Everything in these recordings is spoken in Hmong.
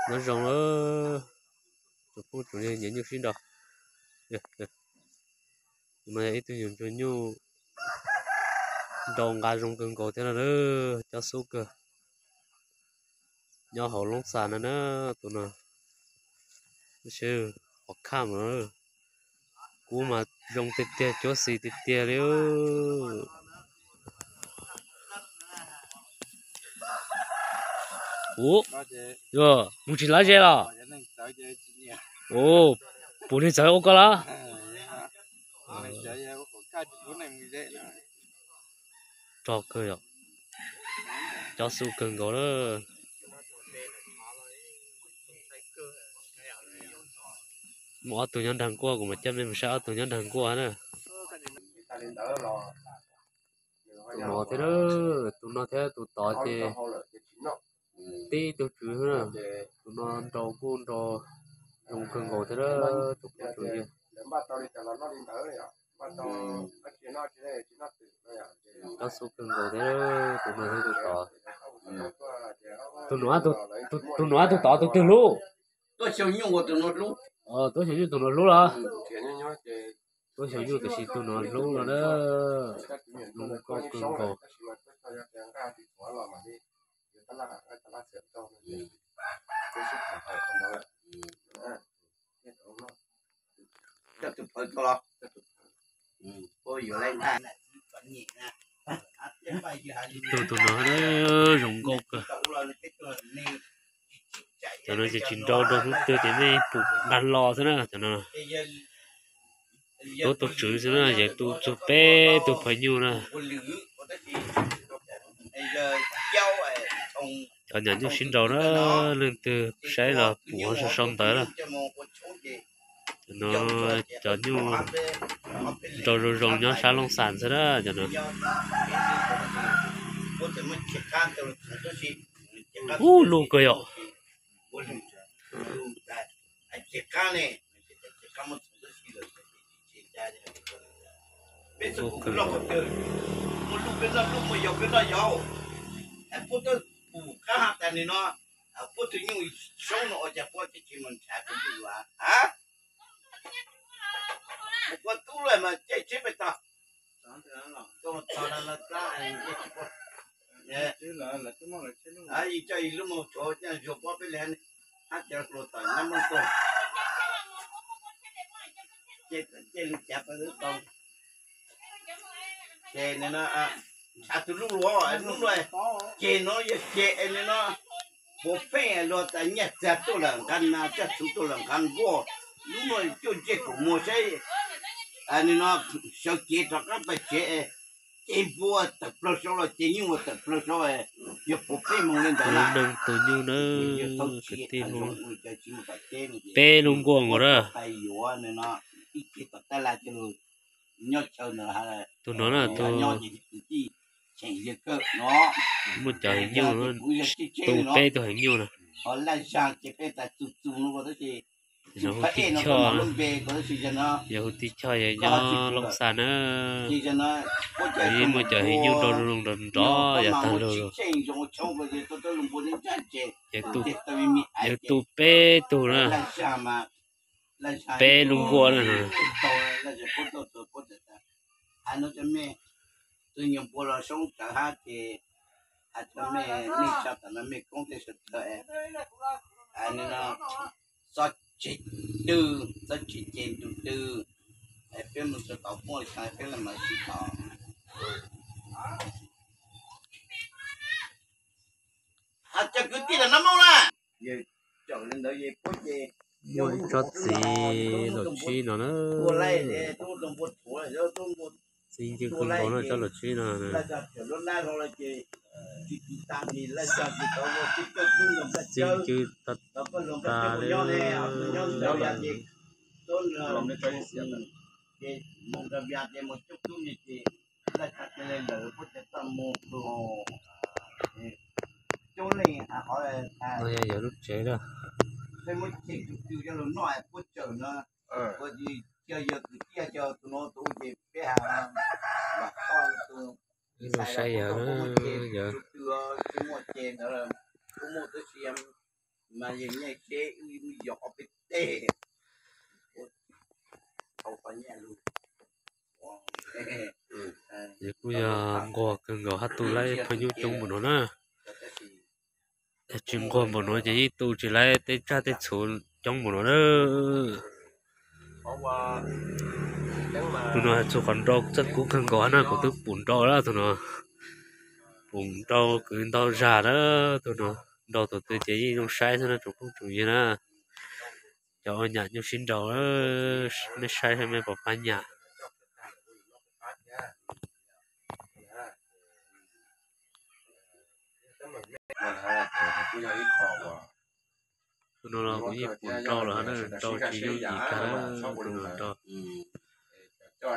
Nyob zoo, tsoom phooj tsoom ywg nyiam nyuj sib nraus. Tus no yog ib tug nyuag ntsuag nyuj nraus nqa zoo kawg nkaus thiab no na, cob xub kawg. Nyob hauv Loob Xas no na, tus no, lub sij hawm qhov khaj mas kub mas zoo tiag tiag, cuab xis tiag tiag li. Ua, mus tsis lav ze los? Ua, puas neeg txawv ua koj los? Rog kawg yom, cob xub kawg nkaus lawm. Muaj ob tug nyob nraag nkuaj, kuv mam coj mej mus saib ob tug nyob nraag nkuaj na. Tus no thiab, tus no thiab tus tod ces tib tug tswv na. Tus no nraus kuj nraus zoo kawg nkaus thiab, tus phooj ywg. Cob xub kawg nkaus thiab, tus no thiab tus tod. Tus no, tus no tus tod tus twg hlub? Tuab Xyooj Nyuj tus no hlub los? Tuab Xyooj Nyuj tiam sis tus no hlub no na, zoo nkauj kawg nkaus. Tus, tus no zoo nkauj kawg. Cov no ces tsis nrau rau hnub twg ces nej pum nqa los xwb na cov no. Tuab tug tswv xwb na, yawg tu txug peb tug phaj nyuj na. Cov nyam nyuj sib nraus na, leej twg saib los pum sau sau ntawv na. Cov no, cov nyuj nrau zoo zoo nyob sab Looj Xas xwb na cov no. Ub, luj kawg yom. Peb txhua tus loj qhov twg, muaj lub peb noj lub, muaj yau peb noj yau. Puab tuaj pum qab has tas nim no puab tus nyuj soob no ua cas puab tsis mus nrhav tus nyuj a? Puab tub lawm mas caij tsheb pem tog. Yus coj yus lub moos tshuav coj zuag pob peb li hab, cov hluas tom nyab Moob tuaj. Caij lub cav pab tau. Ces ntshav tus lub luag lub no, ces no yog ces es nim no puav pheej luag tas nyiaj txiag tuaj lawm nqa nas, txiaj txhuv tuaj lawm nqa nkuaj, lub no cuaj ntsej kaum muag saib. Nim no sawv cev rov qab pais tsev, ces npua tawm plaws saud los ces nyuj tawm plaws saud, yog puav pheej moog li ntawd na. Neeg tus nyuj na, kwv tij Hmoob, peb lub nkuaj nkaus na. Pais yuav nim no ib teg tom taj laj coj lug nyob chaw ntawd. Tus no na, tus nyob ces kwv tij cheem yawg kawg no. Muaj cov heev nyuj, tu peb tug heev nyuj na. Ho laj zag ces peb tas txus txus no tab sis, yog hu tij Choj, yog hu tij Choj yog nyob Looj Xas na. Muaj cov heev nyuj nrov nrov nrov nrov yav tag lug. Yawg tu peb tug na. Peb lub nkuaj na. Tus nyuag npua los soob tsawv hab ces, hais txog mej neej tsa tom no mej koob tej sawv daws, nim no txhob tseg twg, txhob tseg ces ntu twg, peb mus txog tom poob li cas peb mam sib tau. Has cov kwv tij lawm no moog na. Muaj ib tsob txiv laum tsib no na. Txiv ncw kawg nkaus na, tsob laum tsib no. Txiv ncw tag tag li. No yog yawg lub tsev na. Saib yawg, yawg Ces kuj yog nquag kawg nkaus hab tu laib phaw nyuj coob npaum no na. Tsis nquag npaum no ces yeej tu tsis laib tej tsaj tej txhu coob npaum no na. Tus no txhua qhov nrau txawj kub kawg nkaus hab na, kuv twb pum nrau lawm tus no. Pum nrau kwv ntau zag lawm tus no. Nrau tus twg ces yeej zoo saib xwb na tsoom phooj tsoom ywg na. Cov ua nyam nyuj sib nrau, mej saib saib mej puas pab nyam. Tus no los kuv yeej pum nrau lawm hab na, nrau tsis yooj yim kag na, tus no nrau,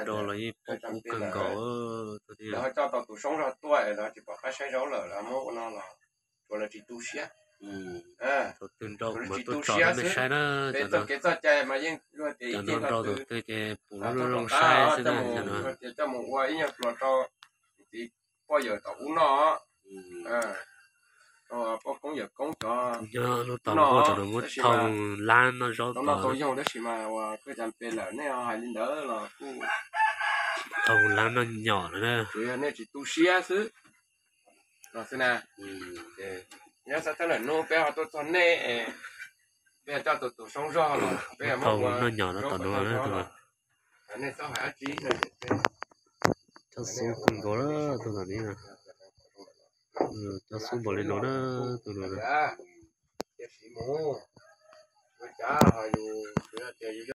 nrau los yeej pob kub kawg nkaus. Lawv ho coj tau tus soob zog tuaj es lawv tsis pom qab saib zaub lawm, lawv muab ua no los tsuas lawv tsis tu siab. Tus twg nrau kuv mam tuaj tso rau nej saib na. Peb txoj kev txoj cai mas yeej luag tias ib ceg nrau tus twg ces pum lub zoo saib xwb na. Coj mus ua ib nyuag pluas rau txiv poj yawm tom ub noj, poj koob yawm koob cov nyob lub tom nkuaj tom no muab thau lab noj zaub tau yog tab sis mas ua koj cas pe lawm nej ho hais li ntawd los kuj thau lab noj nyom no na. Tsuas yog nej tsis tu siab xwb los xwb na. Nyob xav thab lawm hnub peb ho tuaj txog nej, peb coj tus tus soob zog los peb thau noj nyom no tom no na. Nej txhob hais dab tsi no. Cov xub kawg nkaus lawm tus no ne. Cov xub npaum li no na, tus no na.